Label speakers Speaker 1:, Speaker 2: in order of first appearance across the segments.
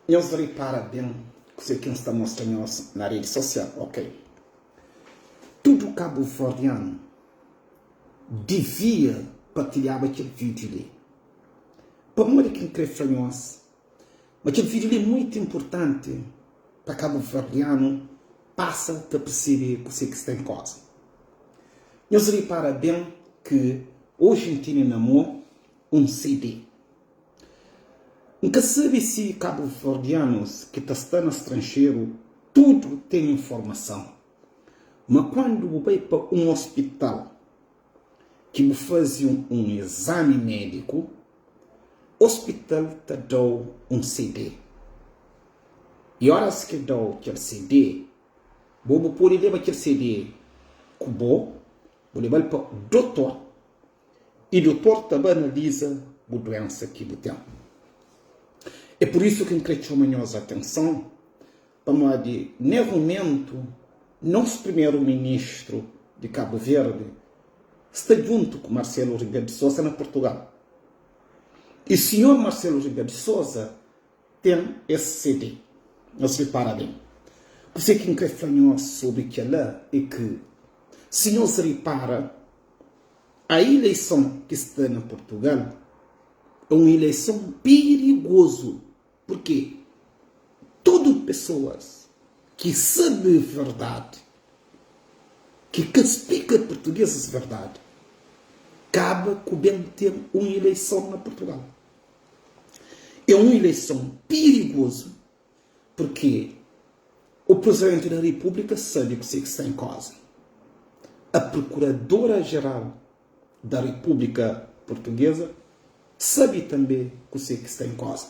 Speaker 1: Nhos ripara ben kuzê ki N sta mostra nhos na redi sosial, ok? Tudu kabuverdianu divia partilhaba kel vídiu li. Pamodi ki N krê fla nhos ma kel vídiu li é muitu inpurtanti pa kabuverdianu pasa ta persebe kuzê ki sta en koza. Nhos ripara ben ki oji N tene na mô un CD. N ka sabe si kabuverdianus ki ta sta na stranxeru tudu ten informason, ma kuandu bu bai pa un ospital ki bu faze un ezami mediku, ospital ta da-u un CD. I oras ki el da-u kel CD, bo bu pode leba kel CD ku bo, bu leba-l pa dotor I dotor ta ba analiza bu duensa ki bu ten. É pur isu ki N krê txoma nhos atenson, pamodi nes mumentu nos primeru ministru di Kabu Verdi sta djuntu ku Marcelo Rebelo de Sousa na Portugal. I sinhor Marcelo Rebelo de Sousa ten es CD. Nhos ripara ben. Kuzê ki N krê fla nhos sobri kel-la é ki, si nhos ripara, A ileison ki sta na Portugal é un ileison pirigozu purki tudu pesoas ki sabe verdadi, ki ka splika purtugesis verdadi, kaba ku ben ten un ileison na Portugal. É un ileison pirigozu Purki o Presidenti da Repúblika sabe kuse ki sta en koza. A Procuradora Geral da Repúblika Portuguesa sabe tanbe kuse ki sta en koza.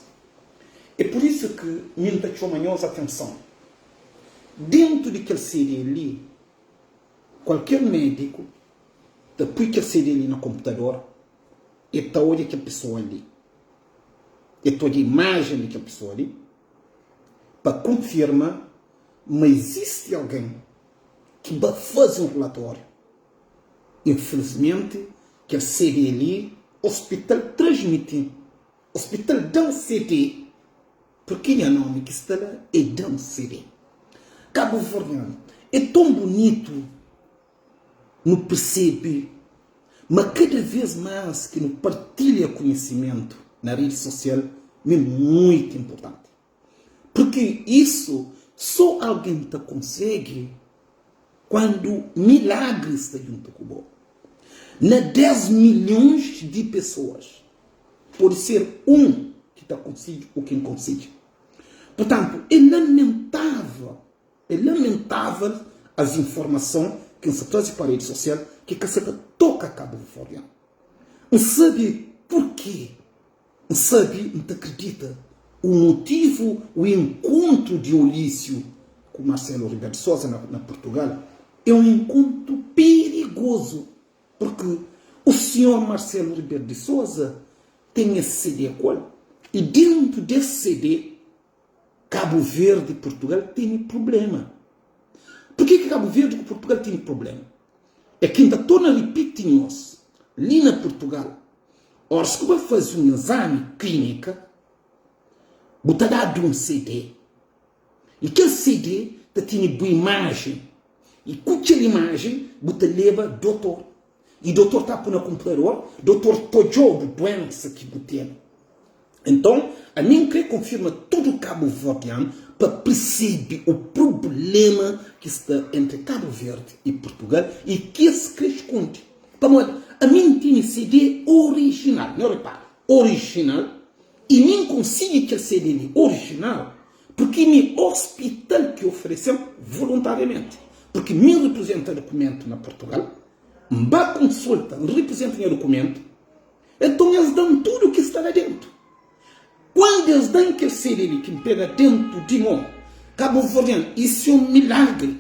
Speaker 1: É pur isu ki mi N ta txoma nhos atenson. Dentu di kel CD li, kualker médiku ta pui kel CD li na konputador, e ta odja kel pesoa li. E ta odja imajen di kel pesoa li pa konfirma ma izisti algen ki ba faze un rilatóriu. Infilismenti, kel CD li, ospital transmiti-m. Ospital da-m CD, purki nha nomi ki sta la, e da-m CD. Kabuverdianu, é ton bunitu Nu persebe ma kada vez más ki nu partilha konhisimentu na redi sosial ma é muitu inpurtanti. Purki isu so algen ta konsegi kuandu milagri sta djuntu ku bo. Na 10 milhons di pesoas, pode ser un ki ta konsigi o ki N konsigi. Purtantu, é lamentável É lamentável as informason ki N sa traze pa redi sosial ki ka sa ta toka kabuverdianu. N sabe purki, N sabe, N ta kridita o motivu o enkontru di Olísio ku Marcelo Rebelo de Sousa na na Portugal é un enkontru perigozu purki o sinhor Marcelo Rebelo de Sousa ten es CD ku el i dentu des CD Kabu Verdi Purtugal tene prublema. Purke ki Kabu Verdi ku Purtugal tene prublema? É ki N ta torna ripiti nhos, li na Purtugal, oras ku ba faze un ezami klinika, bu ta dadu un CD. I kel CD ta tene bu imajen. I ku kel imajen bu ta leba dotor. I dotor ta pui na konputador, dotor ta odja-u bu duensa ki bu tene. Enton, ami N kre konfirma tudu kabuverdianu pa persebe o prublema ki sta entri Kabu Verdi i Purtugal i ki es kre skundi. Pamodi, ami N tene CD orijinal, nho repara, orijinal, i mi N konsigi kel CD li orijinal purki mi ospital ki oferese-m voluntariamenti, purki mi N riprizenta dukumentu na Purtugal, N ba konsulta, N riprizenta nha dukumentu, Enton es da-m tudu ki sta la dentu. Kuandu es da-m kel CD li ki N pega dentu di mo, kabuverdianu, isu é un milagri,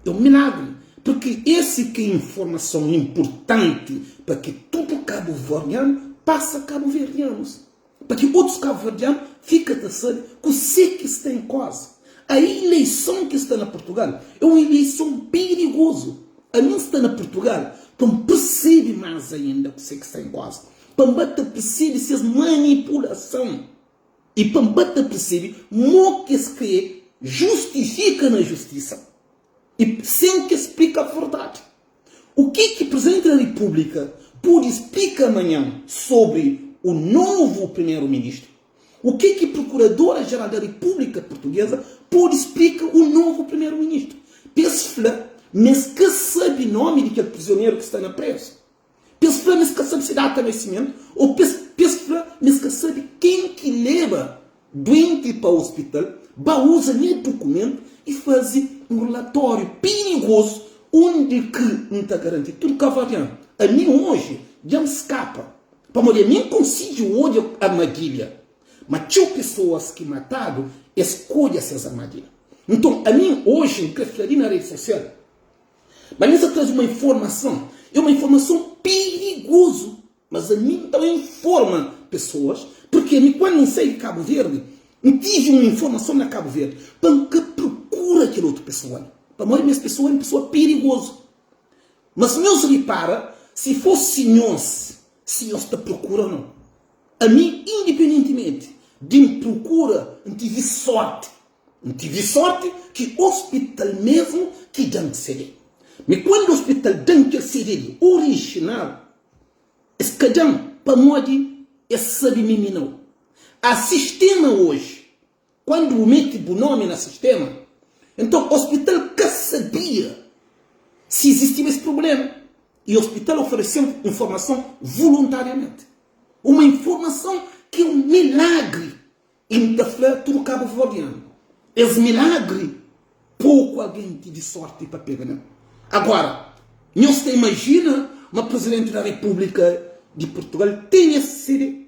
Speaker 1: é un milagri, purki esi ki é informason inpurtanti pa ki tudu kabuverdianu pasa kabuverdianus. Pa ki otus kabuverdianu fika ta sabe kuse ki sta en koza. A ileison ki sta na Portugal é un ileison pirigozu. Ami N sta na Portugal pa N persebe más ainda kuse ki sta en koza, pa N ba ta persebe ses manipulason. I pa N ba ta persebe mo ki es krê justifika na justisa i sen ki es splika verdadi. U ki ki Presidenti da Repúblika pode splika amanhan sobri u novu Primeru-Ministru? U ki ki Prokuradora-Jeral da Repúblika Portuguesa pode splika u novu Primeru-Ministru? Pa es fla ma es ka sabe nomi di kel prizioneru ki sta na prezu? Pa es fla ma es ka sabe se data nasimentu ô pa es fla ma es ka sabe ken ki leba duenti pa ospital, ba uza nha dukumentu i faze un rilatóriu pirigozu undi ki N ta garanti tudu kabuverdianu. Ami oji dja N skapa pamodi ami N konsigi odja armadilha, ma txeu pesoas ki matadu es kodja ses armadilha. Nton ami oji N kre fla li na redi sosial Ma mi sa traze uma informason, é uma informason perigozu, mas ami N ta informa pessoas, porque ami quando N sai di Cabo Verde, N tive uma informason na Cabo Verde pa N ka procura kel otu pessoa li, pamodi mi es pessoa é um pessoa perigozu. Mas nhos ripara, si fosse nhos, si nhos ta procura ou não. Ami independentemente di N procura, N tive sorte. N tive sorte ki hospital mesmu ki dan CD. Mi kuandu hospital dan kel CD li original, es ka dan pamodi es sabe mi mi nau. A sistema oji, kuandu bu mete bu nomi na sistema, enton hospital ka sabia si izistiba es problema i hospital oferesen informason voluntariamenti. Uma informason ki é un milagri. I N ta fla tudu kabuverdianu, es milagri poku algen tive sorti pa pega nel. Agora, nhos ta imajina ma Presidenti da Repúblika di Purtugal ten es CD?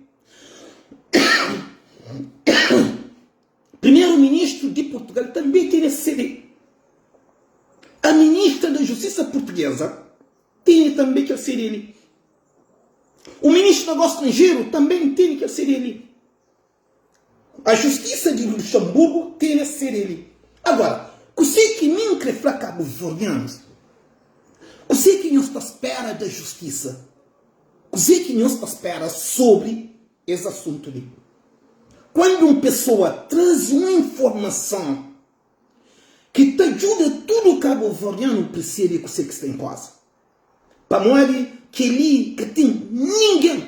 Speaker 1: Primeru Ministru di Purtugal tanbe ten es CD. A Ministra da Justisa Purtugeza tene tanbe kel CD li. O Ministru da Negósiu Stranjeru tanbe tene kel CD li. A justisa di Luxemburgo tene sede li. Agora, kuse ki mi N kre fla kabuverdianus? Kuse ki nhos ta spera da justisa? Kuse ki nhos ta spera sobri es asuntu li? Kuandu un pesoa traze un informason ki ta djuda tudu kabuverdianu persebe kuse ki sta en koza. Pamodi kel-li ka ten ningen.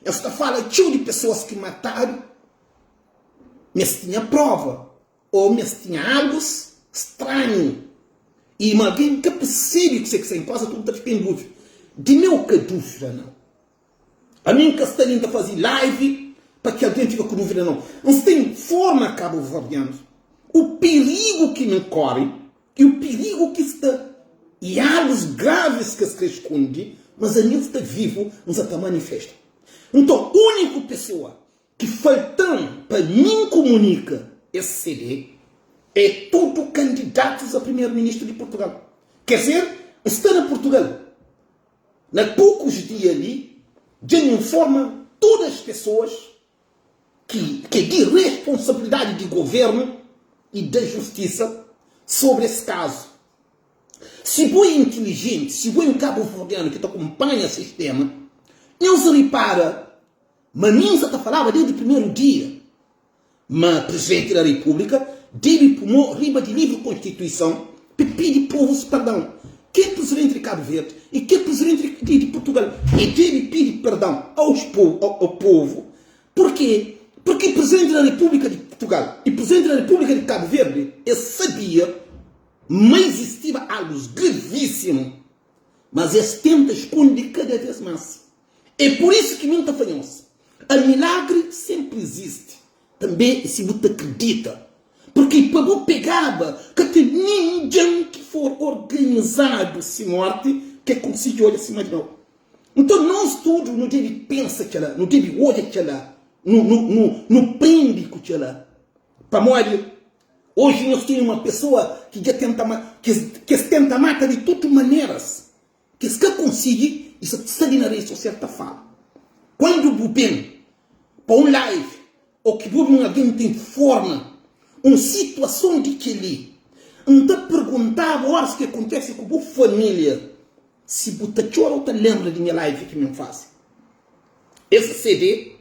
Speaker 1: Es ta fala txeu di pesoas ki matadu, ma es tinha prova ô ma es tinha algus stranhu i ma algen ka persebe kuzê ki sta en koza, tudu ta fika en dúvida. Di meu ka dúvida nau. Ami N ka sta li N ta faze live pa ki algen fika ku dúvida nau. N sta informa kabuverdianus o pirigu ki nu kóre i o pirigu ki sta i algus gravis ki es kre skundi, mas ami N sta vivu N sa ta manifesta. Nton úniku pesoa ki falta-m pa mi N kumunika es CD é tudu kandidatus a primeru-ministru di Purtugal. Ker dizer, N sta na Purtugal. Na poucos dia li dja nu informa todas pessoas ki ke di responsabilidade di governo e da justiça sobre es caso. Si bo é inteligente, si bo é um cabo-verdiano ki ta acompanha sistema, nhos ripara ma mi nsa ta falaba desde primeiro dia Ma Presidenti da Repúblika debe pu mo riba di livru Konstituison pa pidi povus perdãu. Ke Presidenti di Kabu Verdi i ke Presidenti di Purtugal e debe pidi perdãu aos ao povu. Purke? Purke Presidenti da Repúblika di Purtugal i Presidenti da Repúblika di Kabu Verdi es sabia ma izistiba algus gravísimu, mas es tenta skonde kada vez mas. É pur isu ki mi N ta fla nhos, a milagri senpri izisti, tanbê si bu ta kridita. Purki pa bu pegaba, ka ten ningen ki for organizadu si morti ke konsigi odja sima di nau. Nton nos tudu nu debe pensa kela, nu debe odja kela, nu, nu, nu, nu prende ku kela. Pamodi oji nhos ten uma pesoa ki dja tenta, ki es tenta mata di tudu maneras. Kes ka konsigi i sa sta li na redi sosial ta fala. Kuandu bu ben pa un live o ki bu obi un algen ta informa un situason di keli, N ta perguntaba oras ki akontesi ku bu familia si bu ta txora o ta lembra di nha live ki mi N fasi. Es CD.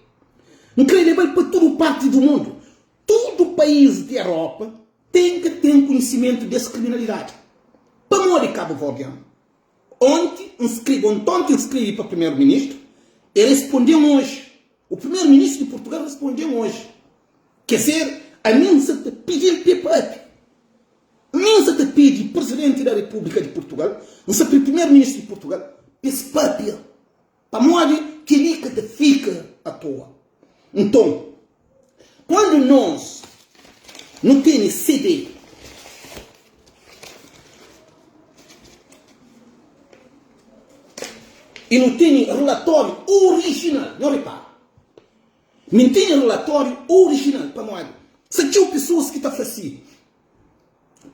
Speaker 1: N krê leba-l pa tudu parti di mundu. Tudu país di Eropa ten ki ten kunhisimentu di es kriminalidadi. Pamodi kabuverdianu? Onti N skrebe, ontonti N skrebe pa primeru-ministru, e responde-m oji. O primeru-ministru di Purtugal responde-m oji. Ker dizer, ami N sa ta pidi-l pa e papia. Mi N sa ta pidi Presidenti da Repúblika di Purtugal, N sa pidi Primeru-Ministru di Purtugal pa es papia. Pamodi kel-li ka ta fika atoa. Nton, kandu nos nu tene CD, i nu tene rilatóriu orijinal, nho ripara, mi N tene rilatóriu orijinal, pamodi sa txeu pesoas ki ta fla si,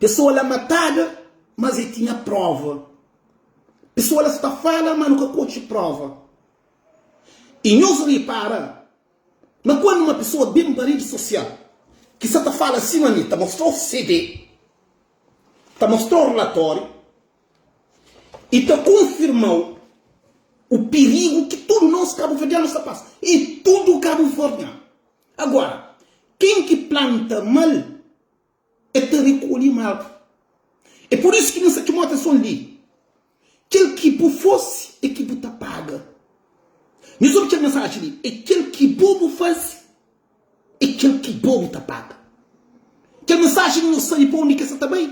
Speaker 1: pesoa la matada, mas e tinha prova. Pesoa la sta fala ma nu ka konxe prova. I nhos ripara ma kuandu uma pesoa ben pa redi sosial ki sa ta fala sima mi, ta mostrau CD, ta mostrau relatóriu i ta konfirmau o pirigu ki tudu nos kabuverdianus ta pasa. I tudu kabuverdianu. Agora, ken ki planta mal E ta rekolhe mal. É pur isu ki mi sta txoma atenson li. Kel ki bu fose é ki bu ta paga. Nhos obi kel mensaji li, é kel ki bo bu fase é kel ki bo bu ta paga. Kel mensaji li nhos sabe pa undi ki el sta ta bai?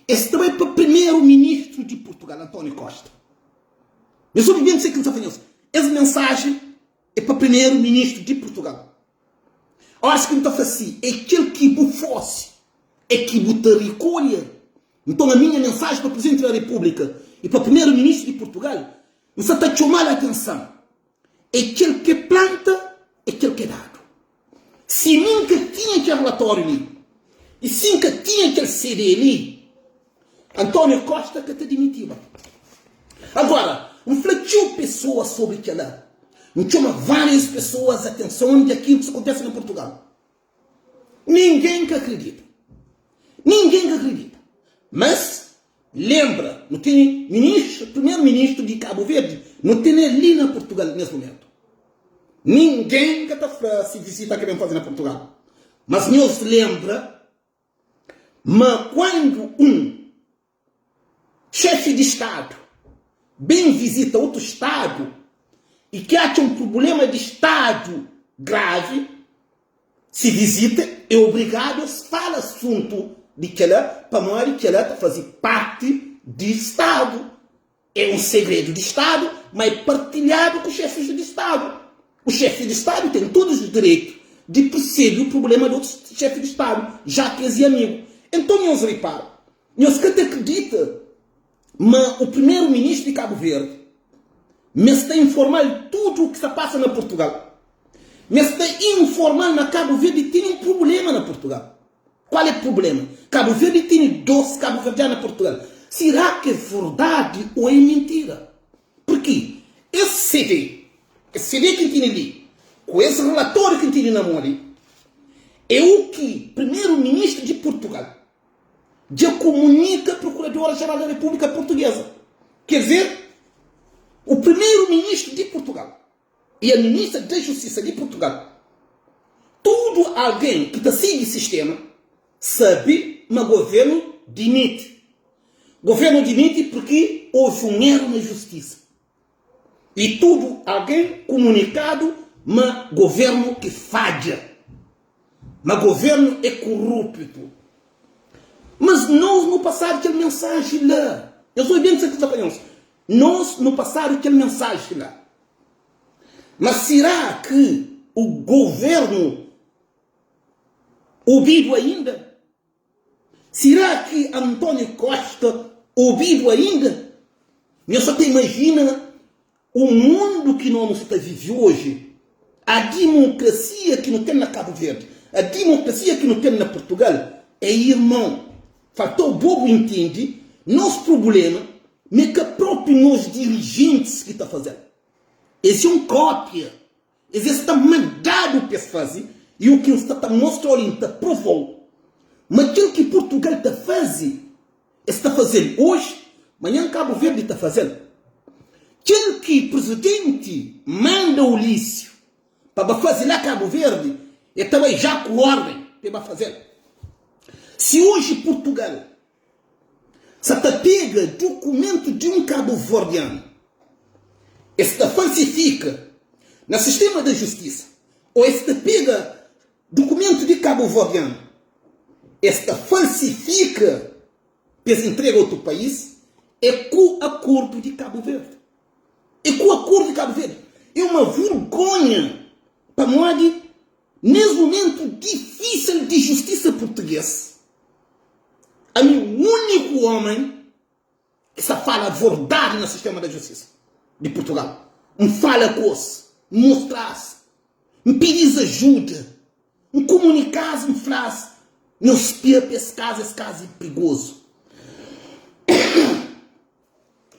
Speaker 1: El sta bai pa primeru ministru di Purtugal, António Costa. Nhos obi ben kuzê ki N sta fla nhos. Es mensaji é pa primeru ministru di Purtugal. Óras ki nu ta fla si, é kel ki bu fose, é ki bu ta rikolha. Nton, ami nha mensaji pa Prizidenti da Repúblika i pa Primeru-Ministru di Purtugal, N sa ta txoma-l atensan, é kel ke planta, é kel ke dadu. Si mi N ka tinha kel relatóriu li i si N ka tinha kel CD li, António Costa ka ta dimitiba. Agora, N fla txeu pesoa sobri kel-la. N txoma várias pesoas atenson di akilu ki sta kontese na Purtugal. Ningen ka akredita. Ningen ka akredita. Mas, lenbra, nu tene ministru, primeru-ministru di Kabu Verdi, nu tene-l li na Purtugal nes mumentu. Ningen ka ta fla si vizita ke ben faze na Purtugal. Mas nhos lenbra Ma kuandu un xefi di stadu ben vizita otu stadu i ki atxa un prubulema di stadu gravi, si vizita e obrigadu es fala asuntu di kela pamodi kela ta faze parti di stadu. É un segredu di Stadu, ma é partilhadu ku xefis di Stadu. O xefi di Stadu ten todos os direitu di persebi o prublema di otus xefi di Stadu, já ki es é amigu. Enton nhos ripara, nhos ka ta akredita ma o primeru ministru di Kabu Verdi ma es ta informal tudu o ki sta pasa na Purtugal, ma es ta informal ma Kabu Verdi tene un prublema na Purtugal. Qual é problema? Cabo Verde tene 2 Cabo Verdiano na Portugal. Será que é verdade ou é mentira? Porque esse CD, esse CD que tene li, com esse relatório que tene na mão ali, é o que primeiro-ministro de Portugal já comunica à Procuradora-Geral da República Portuguesa. Quer dizer, o primeiro-ministro de Portugal e a ministra da Justisa di Purtugal. Tudu algen ki ta sigi sistema sabe ma governu dimiti. Governu dimiti purki ovi un eru na justisa. I tudu algen kumunikadu ma governu ki fadja. Ma governu é kuruptu. Mas nos nu pasadu kel mensaji la. Nhos obi ben kuzê ki N sta fla nhos. Nos nu pasadu kel mensaji la. Ma sirá ki o governu obidu ainda? Sirá ki António Costa obidu ainda? Nhos sa ta imajina o mundu ki no nu sta vive oji, a dimokrasia ki nu ten na Kabu Verdi, a dimokrasia ki nu ten na Purtugal, é irmon. Faltou bo bu intende nos prubulema ma é ka propi nos dirijentis ki ta fazel. Es é un kópia, es es sta mandadu pa es faze i u ki N sta ta mostrau li N ta provau ma kel ki Purtugal ta faze es ta fazel oji, manhan Kabu Verdi ta fazel. Kel ki prizidenti manda Ulísio. pa ba faze la Cabo Verde, e ta bai já ku orden pa e ba fazel. Si oji Portugal sa ta pega dukumentu di un kabuverdianu, es ta falsifika na sistema da justisa o es ta pega dukumentu di kabuverdianu, es ta falsifika pa es intrega otu país, é ku akordu di Kabu Verdi. É ku akordu di Kabu Verdi. É uma vergonha pamodi nes mumentu difísil di justisa português, ami úniku homem ki sa fala verdadi na sistema da justisa di Portugal. N fala ku os, N mostras, N pidi-s ajuda, N kumunika-s, N fla-s, Nhos spia pa es kaza, es kaza é prigozu.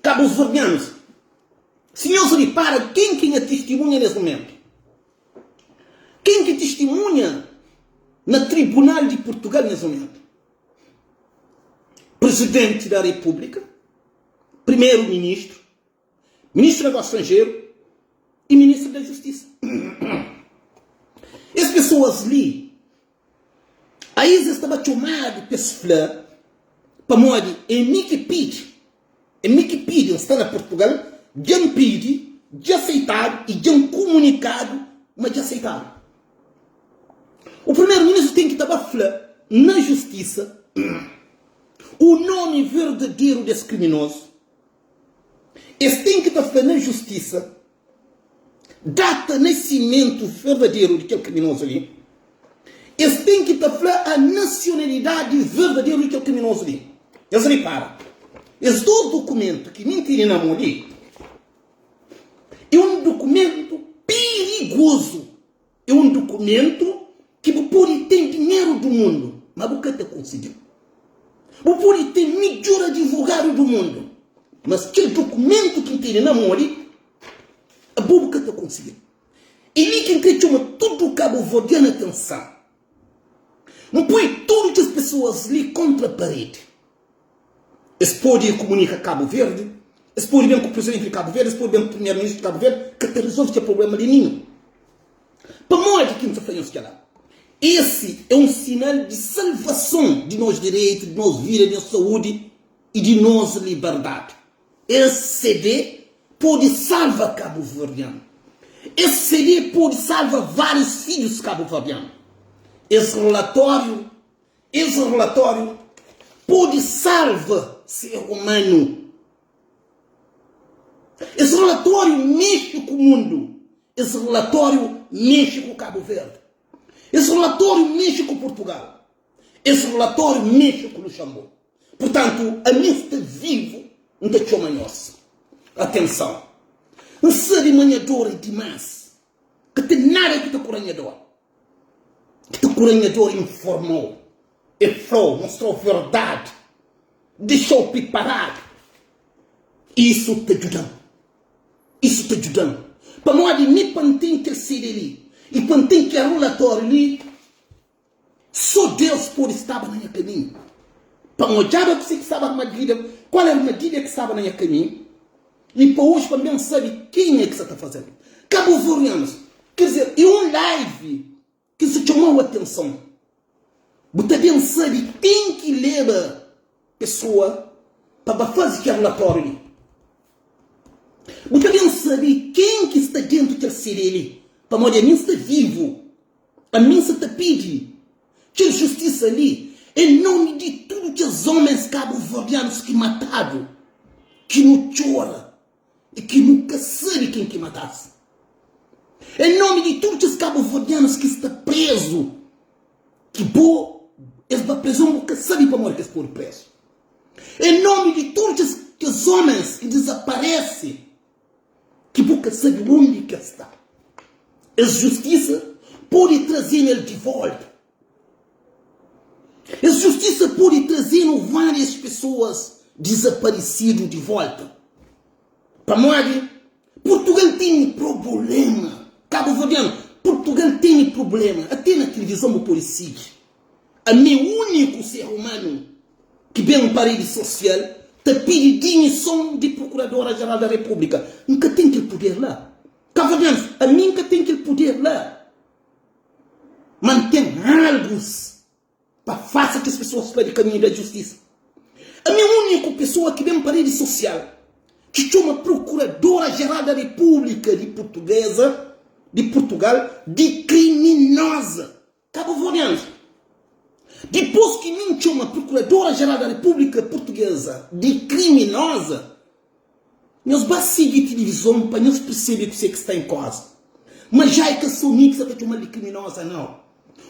Speaker 1: Kabuverdianus, si nhos ripara ken ki nha tistimunha nes mumentu? Ken ki tistimunha na tribunal di Purtugal nes mumentu? Presidenti da Repúblika, Primeru Ministru, Ministru di Negósiu Stranjeru i Ministru da Justisa. Es pesoas li, ais es staba txomadu pa es fla, pamodi é mi ki pidi, é mi ki pidi, N sta na Purtugal, dja N pidi, dja seitadu i dja N kumunikadu ma dja seitadu. O primeru ministru ten ki ta ba fla na justisa o nomi verdaderu des kriminozu. Es ten ki ta fla na justisa data nasimentu verdaderu di kel kriminozu li. Es ten ki ta fla a nasionalidadi verdaderu di kel kriminozu li. Es ripara, es dos dukumentu ki mi N tene na mo li é un dukumentu pirigozu. É un dukumentu ki bu pode ten dinheru du mundu, ma bu ka ta konsigi-l. Bu pode ten midjor adivogadu du mundu, mas kel dukumentu ki N tene na mo li, abo bu ka ta konsigi-l. É li ki N kre txoma tudu kabuverdianu atenson. N poi tudu kes pesoas li kontra paredi. Es pode kumunika Kabu Verdi, es pode ben ku Presidenti di Kabu Verdi, es pode ben ku Primeru Ministru di Kabu Verdi, ka ta rezolve kel problema li ninhun. Pamodi ki N ta fla nhos kel-la? Esi é un sinal di salvason di nos direitu, di nos vida, di nos saúdi i di nos liberdadi. Es CD pode salva kabuverdianu. Es CD pode salva várius fidjus kabuverdianu. Es relatóriu Es relatóriu pode salva ser umanu. Es relatóriu mexe ku mundu. Es relatóriu mexe ku Kabu Verdi. Es relatóriu mexe ku Purtugal. Es relatóriu mexe ku Luxanburgu. Purtantu, ami N sta vivu, N ta txoma nhos atenson. N sabe ma nha dor é dimás. Ka ten nada ki ta kura nha dor. Ki ta kura nha dor informa-u, e fla-u, mostra-u verdadi, dexa-u priparadu. Isu ta djuda-m. Isu ta djuda-m. Pamodi mi pa N ten kel CD li i pa N ten kel rulatóriu li, Sô Deus pode staba na nha kaminhu pa N odjaba kuzê ki staba armadilha, kual armadilha ki staba na nha kaminhu i pa oji pa N ben sabe kenha ki sa ta faze-l. Kabuverianus, ker dizer, é un live ki sa txoma-u atenson. Bu ta ben sabe ken ki leba pesoa pa ba faze kel relatóriu li. Bu ta ben sabe ken ki sta dentu kel CD li, pamodi ami N sta vivu. Ami N sa ta pidi kel justisa li en nomi di tudu kes omens kabuverdianus ki matadu, ki nu txora i ki nu ka sabe ken ki mata-s. En nomi di tudu kes kabuverdianus ki sta prezu, ki bo es ba prezon bu ka sabe pamodi ki es podu prezu. En nomi di tudu kes kes omens ki dizaparese. Ki bu ka sabe undi ki el sta. Es justisa pode traze-nu el di volta. Es justisa pode traze-nu várias pesoas dizaparesidu di volta. Pamodi Purtugal tene problema. Kabuverdianu, Purtugal tene problema. Ate na tilivizon bu pode sigi. Ami é úniku ser umanu ki ben pa redi sosial ta pidi dimison di Prokuradora-Jeral da Repúblika. N ka ten kel puder la. Kabuverdianus, ami N ka ten kel puder la, ma N ten algus pa fasa kes pesoas fla di kaminhu da justisa. Ami é úniku pesoa ki ben pa redi sosial ki txoma Prokuradora Jeral da Repúblika di Purtugeza di Purtugal di kriminoza. Kabuverdianus, dipôs ki mi N txoma Prokuradora Jeral da Repúblika Purtugeza di kriminoza, Nhos ba sigi tilivizon pa nhos persebe kusé ki sta en koza. Ma ja é ka so mi ki sa ta txomal di kriminoza nau.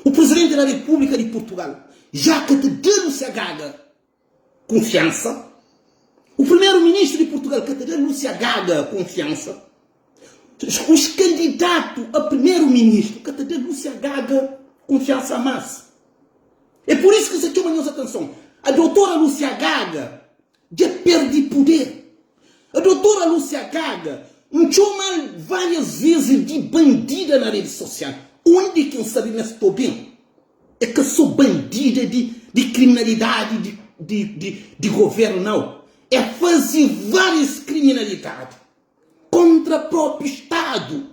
Speaker 1: O Presidenti da Repúblika di Purtugal ja ka ta da Lúcia Gaga kunfiansa. O Primeru Ministru di Purtugal ka ta da Lúcia Gaga kunfiansa. Os kandidatu a Primeru Ministru ka ta da Lúcia Gaga kunfiansa mas. É pur isu ki N sa txoma nhos atenson. A Doutora Lúcia Gaga Dja perdi puder. A doutora Lúcia Gaga, N txoma-l várias vezes di bandida na rede sosial. Undi ki N sabe ma es sto ben? É ka so bandida di di kriminalidadi di di di di governu, nau. É faze várias kriminalidadi kontra própi Stadu.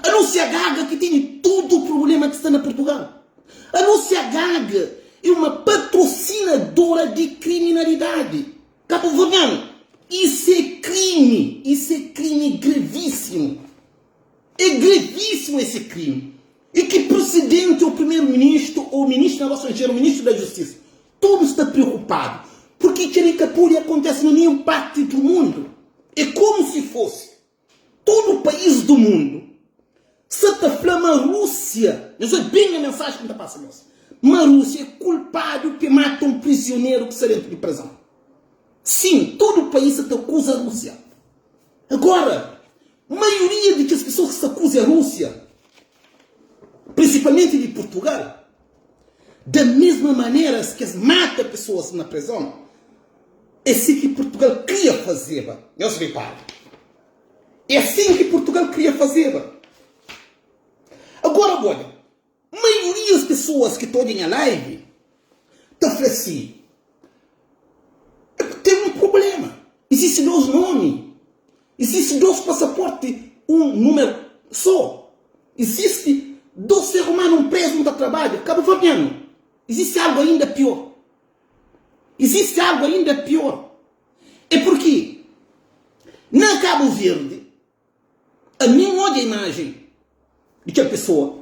Speaker 1: A Lúcia Gaga ki tene tudu prubléma ki sta na Purtugal. A Lúcia Gaga é uma patrosinadora di kriminalidadi kabuverdianu. Isso é krimi, isso é krimi gravíssimu. É gravíssimu esse krimi. E ki presidenti ou primeru-ministru ou ministru di negósiu stranjeru, ministru da justisa, tudu sta preokupadu. Purki kel-li ka pode akontese na ninhun parti du mundu. É komu si fosi Tudu país du mundu sa ta fla ma Rúsia, nhos oi ben nha mensaji ki N ta pasa nhos, ma Rúsia é kulpadu pe mata un prizioneru ki sta dentu di prizon. Sin, tudu país sa ta akuza Rúsia. Agora, maioria di kes pesoas ki sta akuza Rúsia, prinsipalmenti di Purtugal, da mesma manera ki es mata pesoas na prizon, É si ki Purtugal kria fazeba. Nhos repara. É asin ki Purtugal kria fazeba. Agora bu odja, maiorias pesoas ki ta odja nha live ta fla si, Ten un problema, izisti dos nomi, izisti dos pasaporti, un numeru so, izisti dos ser umanu, un prezu, un ta trabadja. Kabuverdianu, izisti algu ainda pior. Existe algo ainda pior. É porque na Cabo Verde, ami N odja imajen di kel pesoa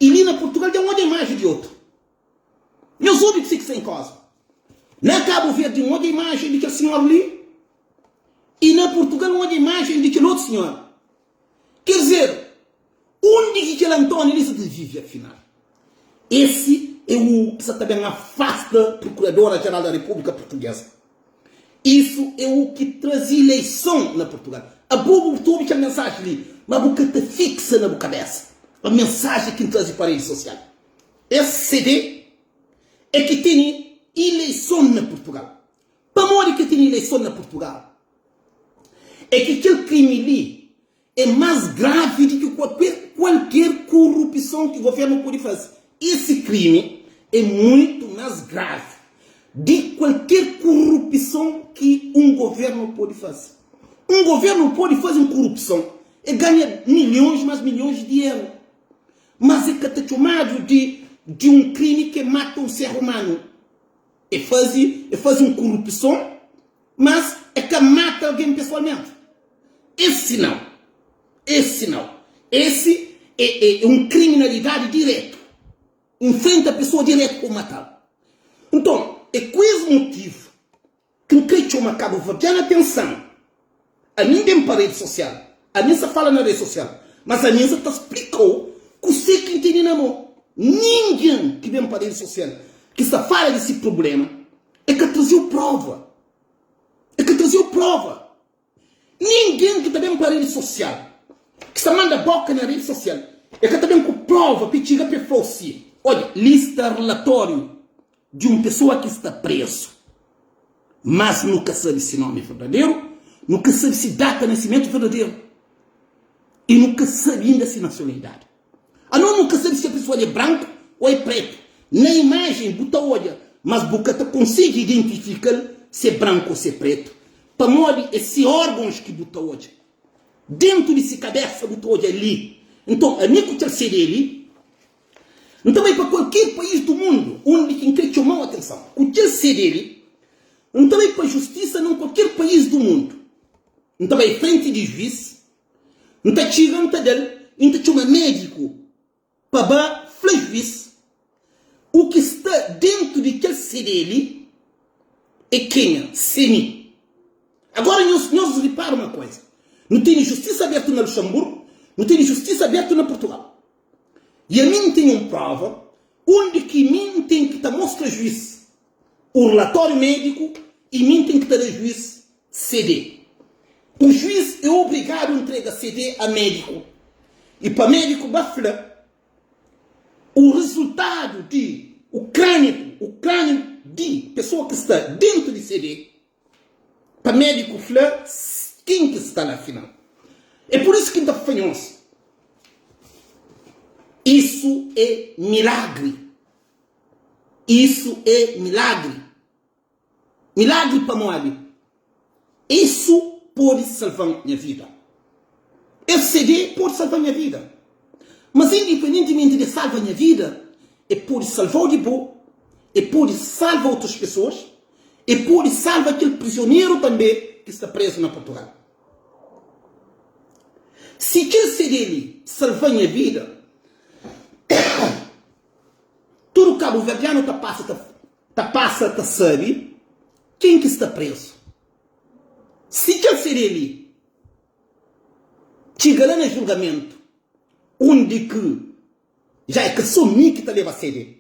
Speaker 1: i li na Portugal dja N odja imajen di otu. Nhos obi kuse ki sta en koza. Na Cabo Verde N odja imajen di kel sinhor li i na Portugal N odja imajen di kel otu sinhor. Ker dizer, undi ki kel António li sa ta vive afinal? Esse é o ki sa ta ben afasta Procuradora Geral da República Portuguesa. Isso é o ki traze ileison na Portugal. Abo bu ta obi kel mensaji li, ma bu ka ta fixa na bu kabesa a mensaji ki N traze pa rede sosial. Es CD é ki tene ileison na Portugal. Pamodi ki tene ileison na Portugal? É ki kel krimi li é más gravi di ki kualker korupson ki govérnu pode faze. Esi krimi é muitu más gravi di kualker korupson ki un govérnu pode faze. Un govérnu pode faze un korupson e ganha milhons más milhons di eru, mas e ka ta txomadu di di un krimi ki é mata un ser umanu. E faze e faze un korupson. Mas é ka mata algen pesoalmenti. Esse nau. Esse nau. Esse é, é un kriminalidadi diretu. Nfrenta pesoa diretu pa bu matal. Nton, é ku es motivu ki N kre txoma kabuverdianu atensan. Ami N ben pa redi sosial, ami N sa fala na redi sosial, mas ami N sa ta splikau kuse ki N tene na mo. Ningen ki ben pa redi sosial ki sa fala di si prublema, E ka traze-u prova. E ka traze-u prova. Ningen ki ta ben pa redi sosial, ki sta manda boka na redi sosial, e ka ta ben ku prova pa e txiga pa e fla-u si, odja, li sta relatóriu di un pesoa ki sta prezu. Mas nu ka sabe si nomi verdaderu, nu ka sabe si data nasimentu verdaderu i nu ka sabe inda si nasionalidadi. Anos nu ka sabe si pesoa li é branku ô é pretu. Na imajen bu ta odja, mas bu ka ta konsigi identifika-l si é branku ô si é pretu, pamodi é se órgons ki bu ta odja. Dentu di si kabésa bu ta odja li. Nton, ami ku kel CD li, N ta bai pa kualker país du mundu undi ki N kre txoma-u atenson. Ku kel CD li, N ta bai pa justisa na un kualker país du mundu. N ta bai frenti di juís, N ta txiga, N ta da-l i N ta txoma médiku pa ba fla juís u ki sta dentu di kel CD li é kenha, se mi. Agora nhos, nhos ripara uma koisa, nu tene justisa abertu na Luxemburgo, nu tene justisa abertu na Portugal. I ami N ten un prova undi ki mi N ten ki ta mostra juís u relatóriu médiku i mi N ten ki ta da juís CD. U juís é obrigadu ntrega CD a médiku i pa médiku ba fla u rezultadu di u krâniku, u krâniu di pesoa ki sta dentu di CD. Pa médiku fla ken ki sta la final. É pur isu ki N ta fla nhos, Isu é milagri! Isu é milagri! Milagri pamodi isu pode salva-m nha vida. Es CD pode salva-m nha vida. Mas indipendentimenti di salva nha vida, e pode salva-u di bo, e pode salva otus pesoas, E pode salva kel prizioneru tanbê ki sta prézu na Purtugal. Si kel CD li salva nha vida, tudu kabuverdianu ta pasa ta ta pasa ta sabe ken ki sta prézu. Si kel CD li txiga la na julgamentu undi ki Dja é ka so mi ki ta leba CD.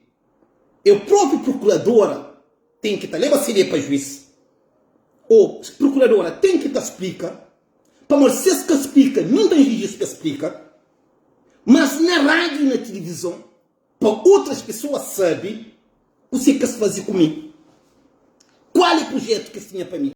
Speaker 1: É o próprio procuradora ten ki ta leba CD pa juiz. O procuradora ten ki ta splika, pamodi si es ka splika, mi N ta exiji-s pa es splika. Mas na rádiu i na tilivizon, pa outras pesoas sabe kuse ki es faze ku mi, kual é projetu ki es tinha pa mi.